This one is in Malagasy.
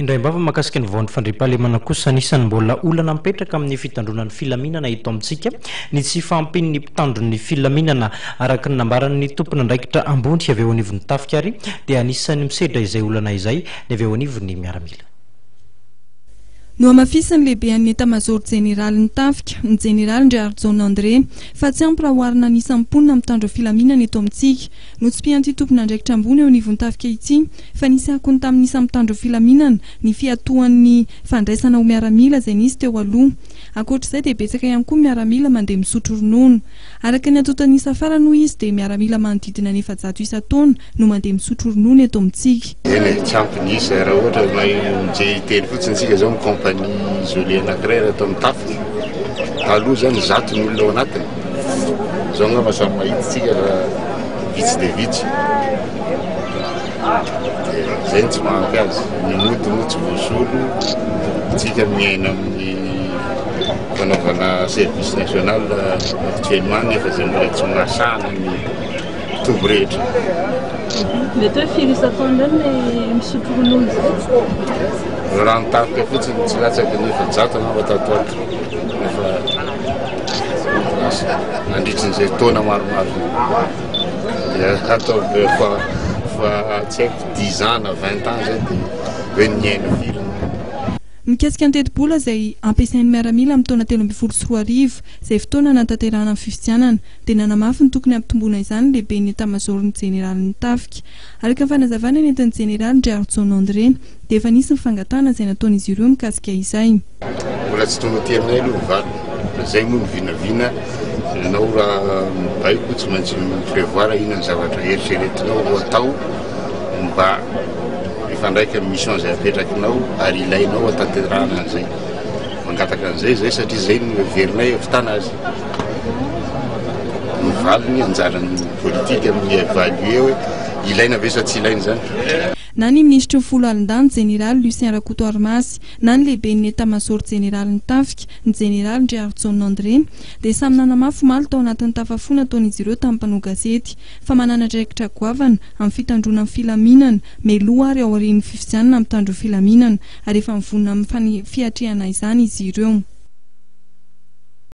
Indraim-bava mahakasika ny vaon'ny fandriampahalemana kosa, anisan'ny mbola olana mipetraka amin'ny fitandroana ny filaminana eto amintsika ny tsy fahampian'ny mpitandro ny filaminana. Araka ny nambaran'ny tompon'andraikitra ambony avy eo anivon'ny tafika ary dia anisan'ny misedra izay olana izay ny avy eo anivon'ny miaramila. Nohamafisin'ny lehiben'ny Etamazaoro jeneralin'ny tafika, ny jeneraly Ndriarijaona André, fa tsy ampy raha oharina ny isan'ny mponina mitandro filaminana eto amintsika. Notsipihan'ity tompon'andraikitra ambony eo anivon'ny tafika ity fa nisy akony tamin'ny isan'ny mpitandro filaminana ny fiatoan'ny fandraisana ho miaramila izay nisy teo aloha. Ankoatra izay dia betsaka ihany koa ny miaramila mandeha misotro ronono. Araka ny antontan'isa farany hoy izy dia miaramila manodidina ny 400 isan-taona no mandeha misotro ronono eto amintsika. Eny e, tsy ampy ny isa, raha ohatra mahay mijery hiteny fotsiny isika izao ny compagnie isolée anankiray raha atao amin'ny tafika, taloha izany zato ny olona ao anatiny, izao angamba samy mahita isika fa vitsy dia vitsy, dia izay no tsy mahampy azy, ny mody moa tsy voasolo, isika miaina amin'ny fanaovana service national actuellement nefa izay mbola tsy mahasahana ny toby rehetra. Mety hoe firy isan-taona eo ny misotro ronono izay? Raha ny tafika fotsiny tsy latsaky ny 400 angamba tato ato efa lasa nandritry ny izay taona maromaro izay. Dia ataovy fa fa tsy haiko dix ans na vingt ans izay dia hoe niaina firy ny Mikasika ny tetibola izay ampiasain'ny miaramila amin'ny taona 2013, izay fotoana hanatanterahana ny fifidianana, dia nanamafy ny tokony hampitomboana izany ny lehiben'ny etamazaoron'ny jeneralin'ny tafika. Araka ny fanazavana nentin'ny jeneraly Ndriarijaona André, dia efa nisy ny fangatahana izay nataon'izy ireo mikasika izay. Mbola tsy tonga aty aminay aloha ny valiny fa izay moa ny vinavina, ianao raha mibaiko tsy maintsy mi-prevoir inona ny zavatra eritreretinao ho atao mba hifandraika amin'ny mission izay apetrakinao ary ilainao hatanterahana an'izay. Mangataka an'izay izay satria izay no heverinay havitana azy. Ny valiny anjaran'ny politika no mi-evaluer hoe ilaina ve sa tsy ilaina izany. Na ny minisitry ny foloalindahy ny jeneraly Lucien Rakotoarimasy na ny lehiben'ny etamazaoro jeneralin'ny tafika, ny jeneraly Ndriarijaona André, dia samy nanamafy omaly tao anatin'ny tafafoha nataon'izy ireo tamin'ny mpanao gazety fa manana andraikitra goavana amin'ny fitandroana ny filaminana mialoha ary aorian'ny fifidianana mitandro filaminana ary efa mivonona amin'ny fiatrehana izany izy ireo.